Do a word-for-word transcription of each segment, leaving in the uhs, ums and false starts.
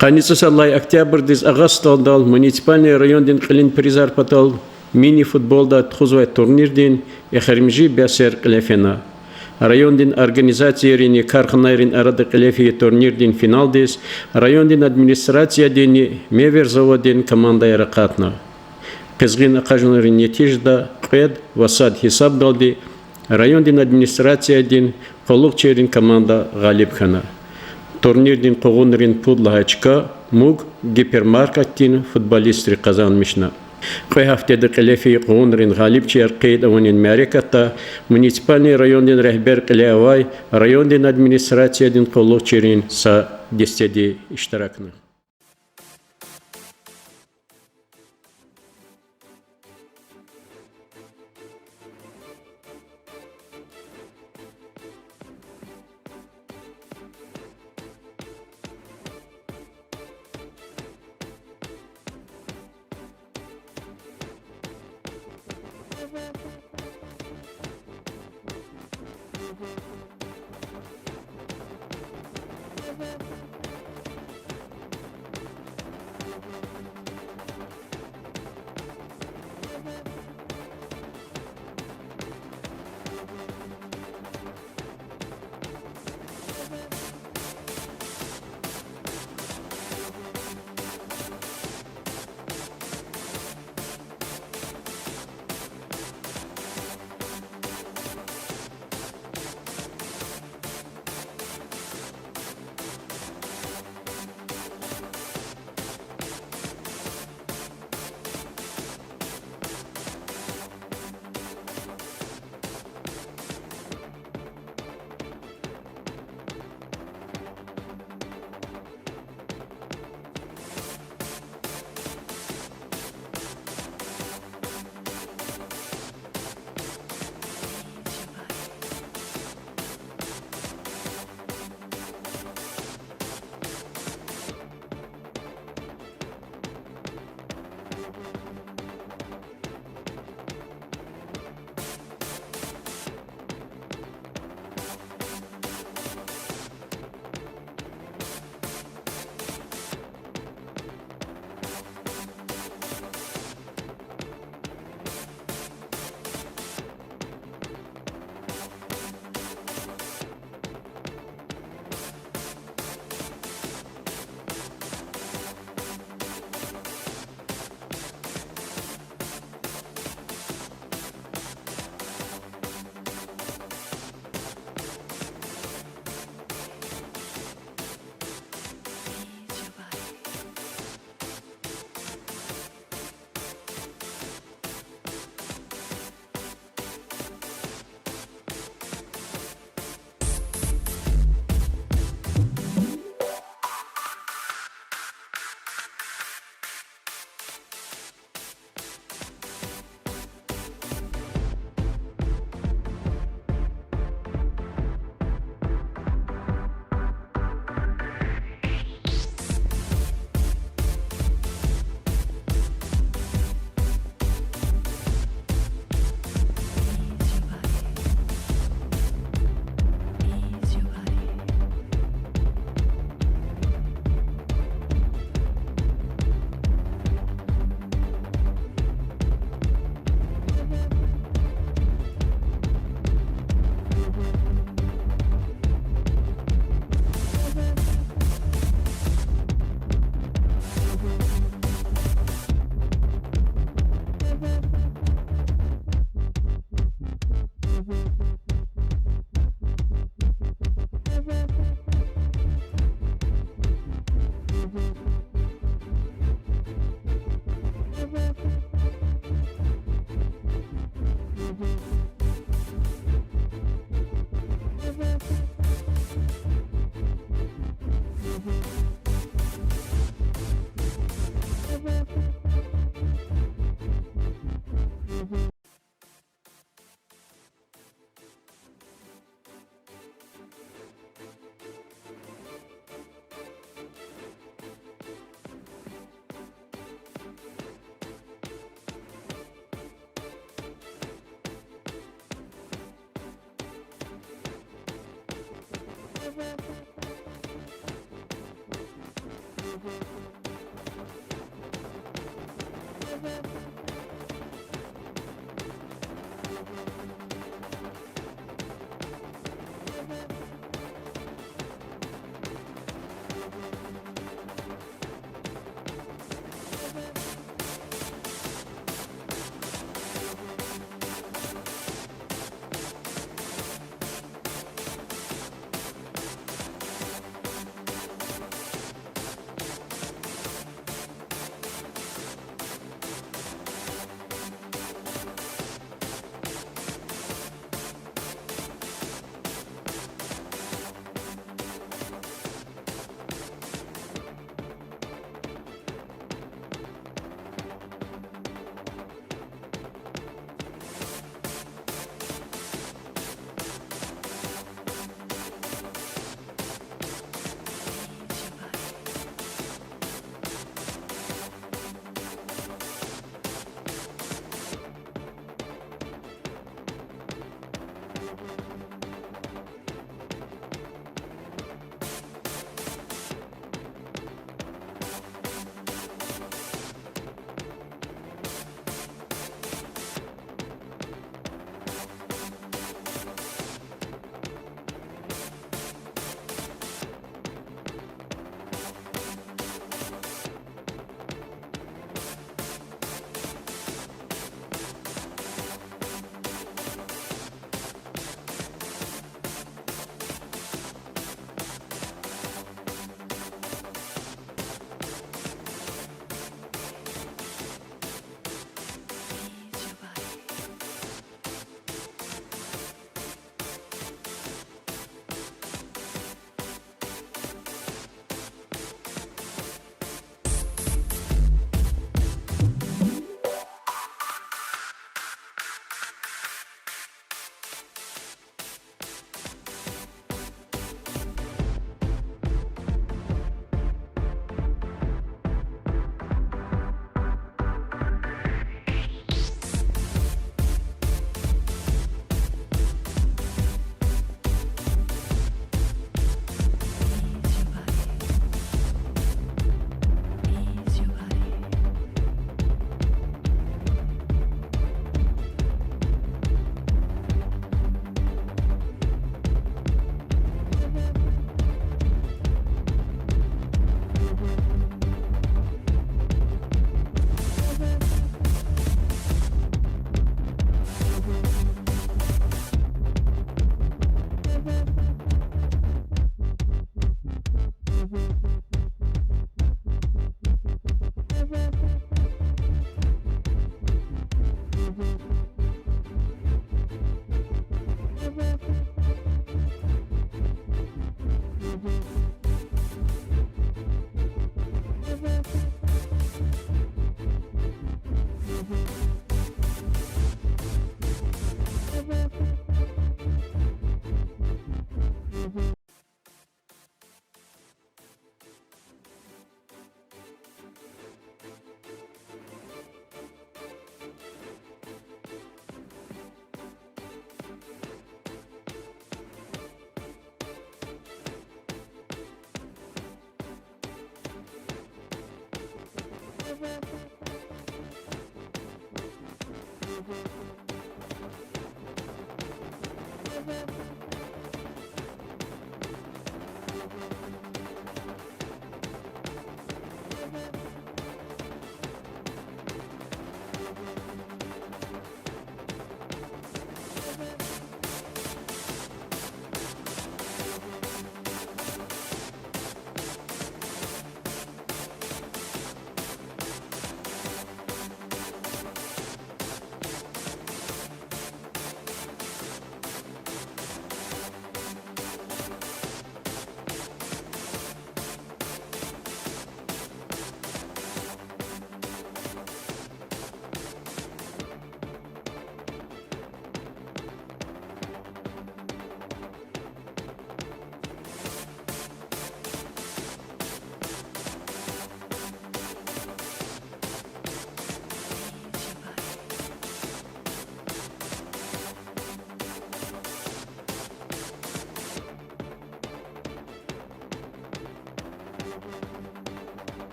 Къанни цӀусад лагьай октябрдиз Агъа СтӀалдал муниципальный райондин кьилин призар патал мини-футболда тухузвай турнирдин эхиримжи бясер кьиле фена. Райондин организацийринни карханайрин арада кьиле фейи турнирдин финалдиз райондин администрациядинни Мевер заводдин командаяр акъатна. Къизгъин акъажунрин нетижада кьвед ва сад гьисабдалди райондин администрациядин къуллугъчийрин команда гъалиб хьана. Турнирдин къугъунрин пуд лагьай чка МУГ гипермаркетдин футболистри къазанмишна. Кьве гьафтеда кьиле фейи къугъунрин гъалибчияр къейд авунин мярекатда муниципальный райондин регьбер кьиле авай райондин администрациядин къуллугъчийрин са дестеди иштиракна.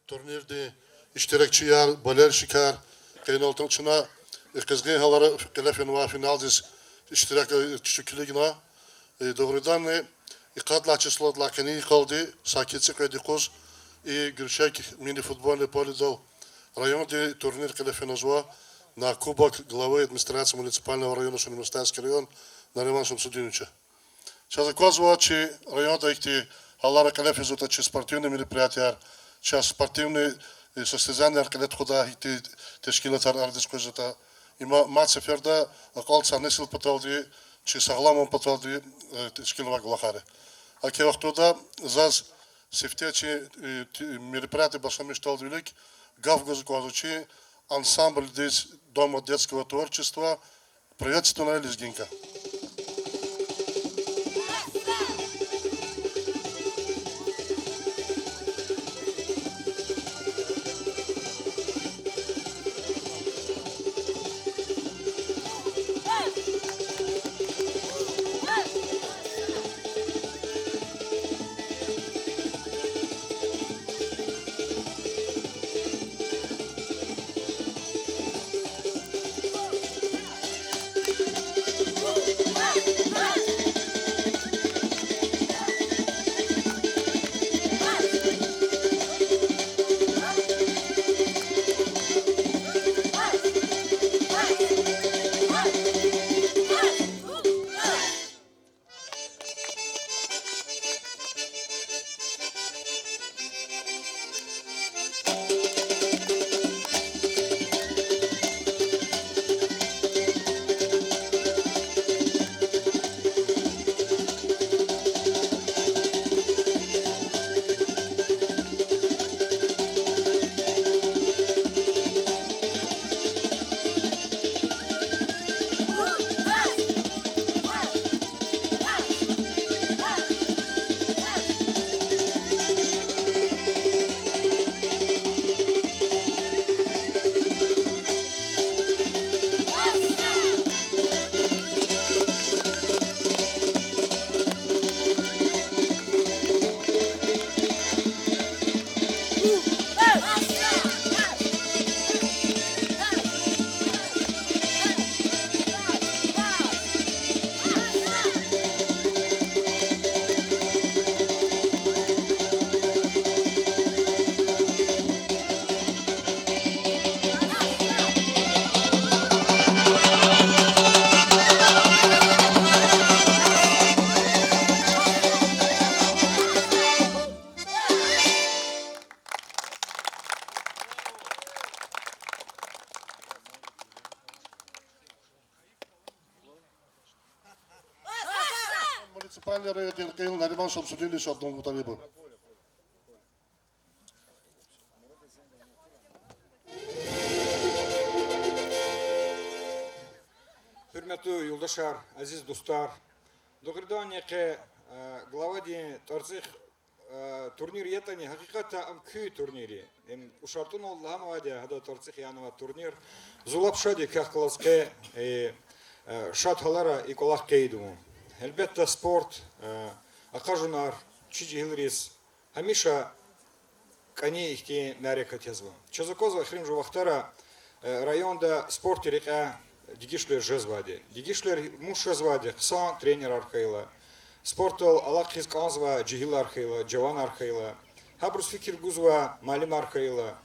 Турнирдин иштиракчияр, болельщикар, къенин алтун чна и къизгъин гьалара кьиле фенвай финалдиз иштирак, э, чучу килигна. Э, дугъриданни, и къад лагьай числодилай къенин йикъалди са ки цӀикьвед юкъуз и Гуьлшек мини-футбольный поледал райондин турнир кьиле феназва на Кубок главы администрации муниципального района Шуни-Мустаевский район Нариман Шамсудиновича. Чаз аквазва, чи районда ихьтин гьалара кьиле физватӀа чи спортивный мероприятияяр, чаз спортивный, э, состязанияяр кьиле тухудай ихьтин тешкилатар арадиз къвезватӀа. Има мад сеферда акьалтзавай несил паталди, чи сагъламвал паталди, э, тешкилнавай кӀвалахар я. Гьа и вахтунда заз сифте чи, э, мероприятие башламишдалди вилик гаф гуз кӀанзава чи ансамблдиз Дома детского творчества приветственная лезгинка. Муниципальный райондин кьил Нариман Шамсудинович Абдулмуталибов. Къаршар, азиз дустар, дугъриданни къе, э, главадин тӀварцӀихъ, э, турнир ятӀани, гьакъикъатда ам куь турнир я. Им ушартӀунал лагьанвайди я, гьада тӀварцӀихъ янавай турнир. Зун лап шад я квехъ галаз къе, э, э, шад гьалара и кӀвалах къейдун. Гьелбетда, спорт, э, акъажунар чи жегьилриз гьамиша кӀани ихьтин мярекат язва. Чаз аквазва, эхиримжи вахтара, э, районда спортдин рекьяй дегишвилер жезвайди. Дегишвилер мус жезвайди? Хъсан тренерар хьайила, спортдал алакъа хьиз кӀанзавай жегьилар хьайила, жаванар хьайила, гьабуруз фикир гузва муаллимар хьайила,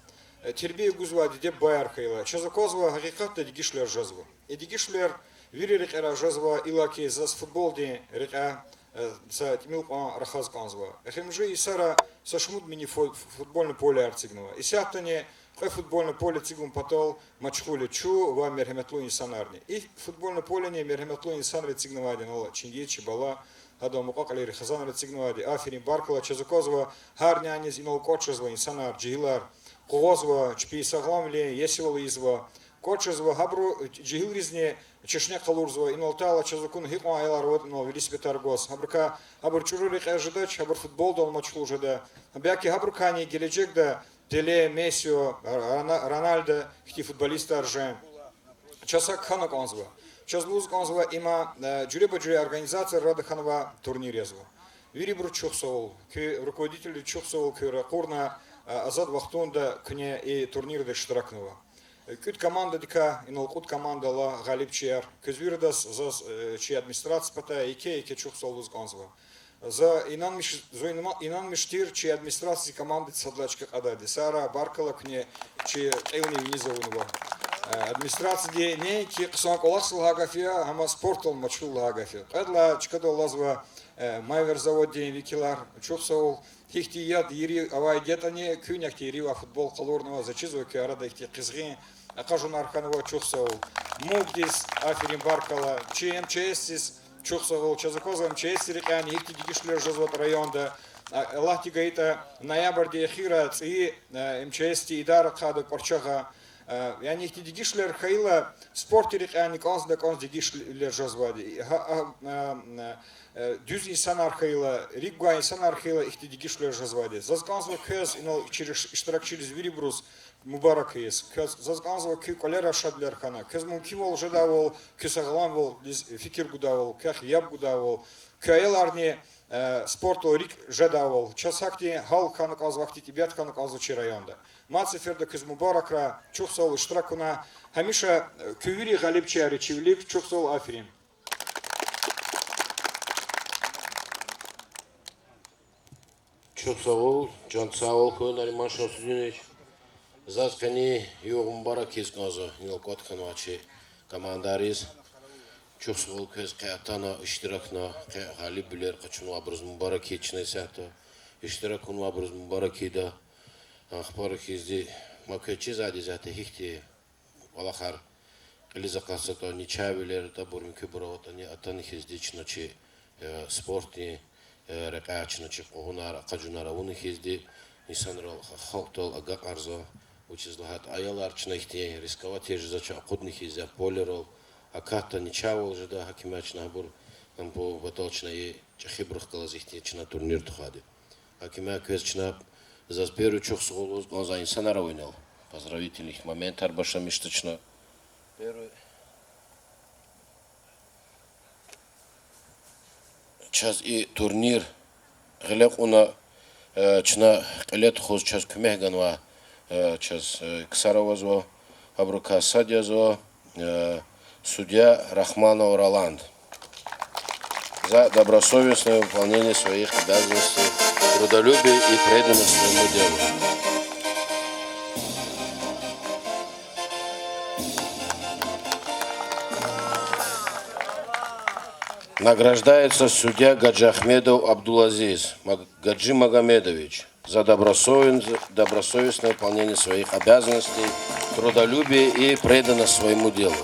э, тербия гузвай диде-бубаяр хьайила, чаз аквазва, гьакъикъатда дегишвилер жезва. И дегишвилер вири рекьера жезва, иллаки заз футболдин рекьяй, э, са тӀимил кьван рахаз кӀанзава. Эхиримжи йисара са шумуд мини-фу-, футбольный полеяр эцигнава. Исятдани кьве футбольный поле эцигун патал машгъул я чун ва мергьяметлу инсанарни. И футбольный полени мергьяметлу инсанри эцигнавайди, инал Чингиз, чи бала, гьадан мукьва-кьилийри хизанри эцигнавайди. Аферин, баркалла, чаз аквазва, гьар няниз инал кӀватӀ жезва инсанар, жегьилар, къугъвазва, чпи сагъламвилин есивал ийизва, кӀватӀ жезва, гьабуру жегьилризни чешне къалурзава, инал атайла чаз акуна гьикьван аялар аватӀа инал велосипедар гваз. Гьабурукай, гьабур чӀуру рекье жедач, гьабур футболдал машгъул жеда. Белки гьабурукайни гележегда Пеле, Месси, Рона-, Роналдо хьтин футболистар жен. Чаз гьакӀ хьана кӀанзава. Чаз лугьуз кӀанзава, има, э, жуьреба-жуьре организацияр арада хьанвай турнир язва. Вирибуруз чухсагъул, куь руководительриз чухсагъул, куьн ракъурна, э, азад вахтунда куьне и турнирда иштиракнава. Э, кӀуьд командадикай инал кьуд команда ала гъалибчияр. Квез виридаз заз, э, чи администрация патай еке-еке чухсагъул лугьуз кӀанзава. За инанмиш-, зун инанма-, инанмиш тир чи администрациядин командадиз сад лагьай чка кьадайди. Сара баркалла куьне чи кьилни виниз авунва. Э, администрациядин неинки хъсан кӀвалахза лагьай гаф я, амма спортдал машгъул лагьай гаф я. Кьвед лагьай чкадал алазва, э, Майвер заводдин векилар, чухсагъул, гьихьтин яд, ири авайди ятӀани, куьн ахьтин ири авай футбол къалурнава, за чизва куь арада ихьтин къизгъин акъажунар хьанва, чухсагъул. МУК-диз аферин, баркалла, чи МЧС-диз чухсагъул, чаз аквазва МЧС-дин рекьяйни гьихьтин дегишвилер жезватӀа районда. А, Аллагьди гайитӀа, ноябрдин эхирай цӀийи, э, МЧС-дин идара ахъайда Кьварчагъа. Э, яни ихьтин дегишвилер хьайила, спортдин рекьяйни кӀанз-кӀанз дегишвилер жезвайди. Гьа, а, а, э, дуьз инсанар хьайила, рикӀ гвай инсанар хьайила, ихьтин дегишвилер жезвайди. Заз кӀанзава квез, инал чи иш-, иштиракчийриз вирибуруз мубарак ийиз. Квез, заз кӀанзава куь кӀвалера шадвилер хьана, квез мумкинвал жедайвал, куь сагъламвалдиз фикир гудайвал, квехъ яб гудайвал, куь аяларни, э, спортдал рикӀ жедайвал. Чаз гьахьтин гьал хьана кӀанзава, гьахьтин тӀебиат хьана кӀанзава чи районда. Мад сеферда квез мубаракрай, чухсагъул иштиракунай. Гьамиша, э, куь вири гъалибчияр я чи вилик, чухсагъул, аферин. Чухсагъул, чан сагъвал хьуй, Нариман Шамсудинович. Заз къени югъ мубарак ийиз кӀанзава инал кӀватӀ хьанвай чи командариз. Чухсагъул квез къе атана, иштиракна, къе гъалибвилер къачунвайбуруз мубарак ий чна исятда. Иштиракунвайбуруз мубарак ийида. Ахпа хьизди, ма квез чизвайди исятда гьихьтин кӀвалахар кьилиз акъатзаватӀа, начагъвилер, тӀабур муькуьбур аватӀани, атана хьизди чна чи, э, спортдин, э, рекьяй чна чи къугъунар, акъажунар авуна хьизди, инсанрал, халкьдал агакьарзава, вучиз лагьайтӀа аялар чна ихьтин рисковать жезвач акъудна хьиз я полерал, акатда начагъвал жеда, гьакӀ им я чна гьабур, ам патал чна и чӀехибурухъ галаз ихьтин чна турнир тухвайди. ГьакӀ им я, квез чна, заз первый чухсагъул лугьуз кӀанзава инсанар авунал. Поздравительный моментар башламишда чна. Первый. Чаз и турнир гъиле кьуна, э, чна кьиле тухуз чаз куьмек ганвай, э, чаз, э, ксар авазва, абурукай сад язва, э, судья Рахманов Роланд. За добросовестное выполнение своих обязанностей, трудолюбие и преданность своему делу. Награждается судья Гаджиахмедов Абдулазиз Маг-, Гаджимагомедович за добросовен-, добросовестное выполнение своих обязанностей, трудолюбие и преданность своему делу.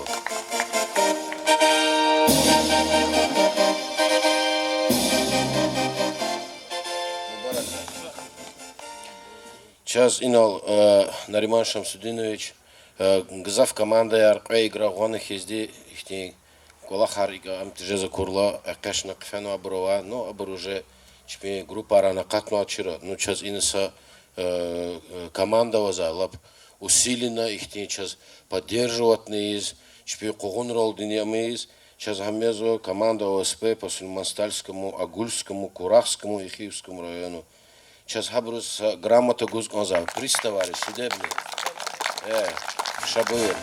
Чаз инал, э, Нариман Шамсудинович, э, гзаф командаяр кьве игра гъана хьизди, ихьтин кӀвалахар икӀ ам тежез акурла, экъечна хъфена абур ава, ну, абур уже чпин группайран акъатнавачир, ну, чаз ина са, э, э, команда авазва, лап усиленно ихьтин чаз поддерживатьна ийиз, чпин къугъунралди ам ийиз, чаз гьамезва команда ОСП по Сулейман-Стальскому, Агульскому, Курахскому и Хивскому району. Чаз гьабуруз са грамота гуз кӀанзава, приставари, судебный. Э, ша буюр.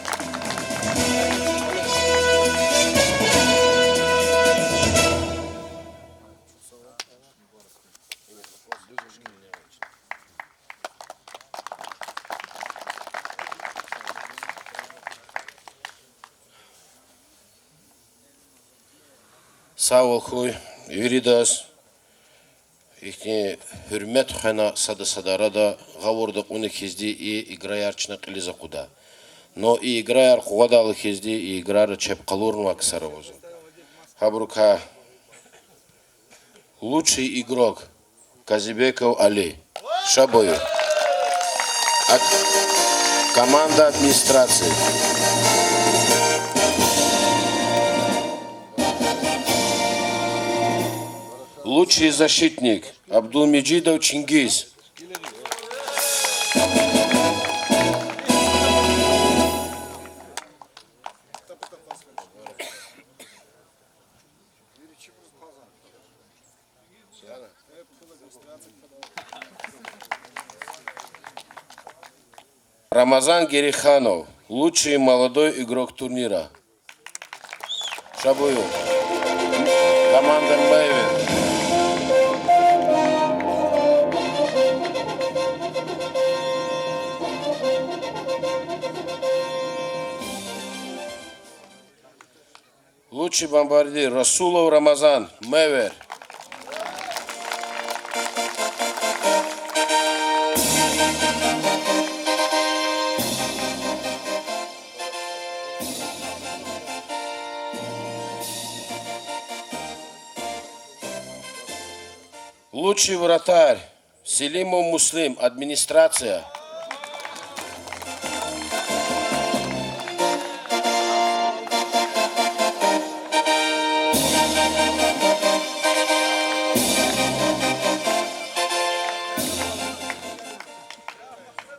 Сагъвал хьуй виридаз. Ихьтин гьуьрмет хвена сада-садан арада гъавурда кьуна хьизди и играяр чна кьилиз акъуда. Но и играяр къугъвадайла хьизди и играра чеб къалурнавай ксар авазва. Гьабурукай лучший игрок Казибеков Али. Ша буюр. От команды администрации. Лучший защитник Абдулмеджидов Чингиз. Рамазан Гериханов, лучший молодой игрок турнира. Ша буюр. Команда Мэйвен. Лучший бомбардир Расулов Рамазан, Мэйвен. Лучший вратарь Селимов Муслим, администрация.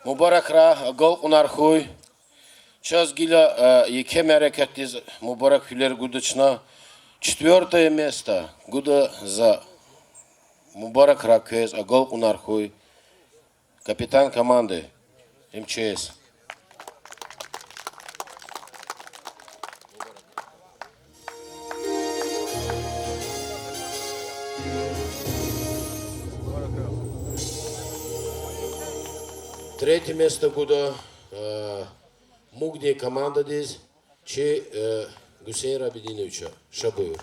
Мубаракрай, агалкьунар хьуй. Чаз гила, э, еке мярекатдиз мубарак вилер гуда чна. Четвёртое место гуда за мубаракрай квез, агалкьунар хьуй. Капитан команды МЧС. Третье место гуда, э, Мугдин командадиз, чи, э, Гусейн Рабидиновича. Ша буюр.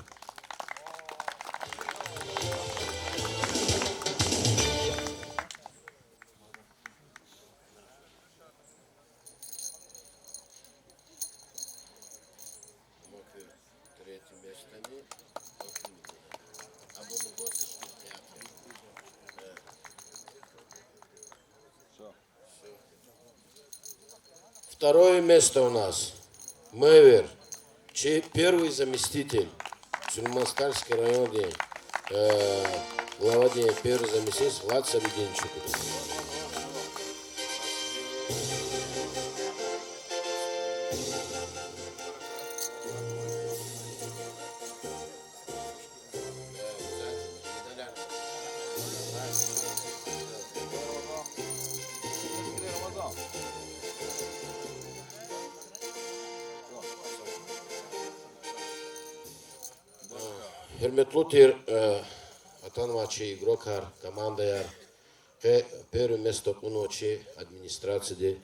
Второе место у нас. Мэйвен, чи первый заместитель, Сулейман-Стальский райондин, э, главадин первый заместитель Лацабидин Чукудов. Гьуьрметлу тир, э, атанвай чи игрокар, командаяр, къе первое место кьунва чи администрацияди.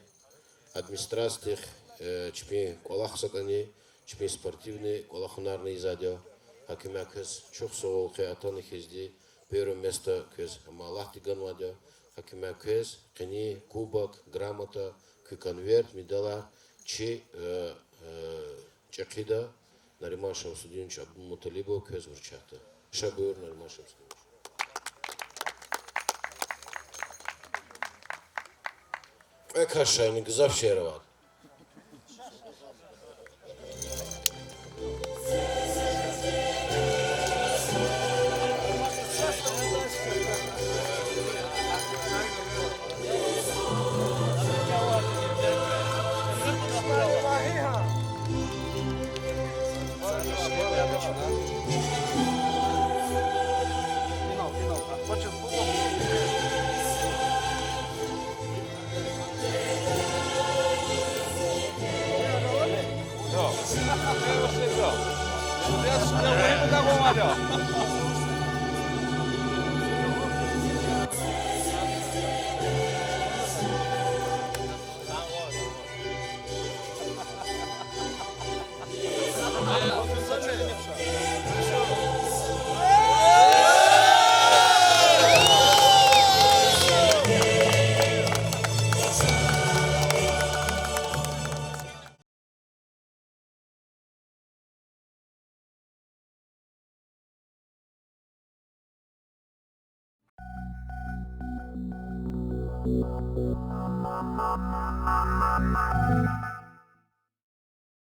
Администрациядихъ, э, чпин кӀвалах затӀани, чпин спортивный кӀвалахунарни ийизвайди я. ГьакӀ хьайила квез чухсагъул къе атана хьизди, первое место квез амма Аллагьди ганвайди я. ГьакӀ хьайила квез къенин кубок, грамота, куь конверт, медалар чи, э, э, чӀехида, Нариман Шамсудинович Абдулмуталибов квез вручатда. Ша буюр, Нариман Шамсудинович. Кьве кас шайни гзаф шер авайд.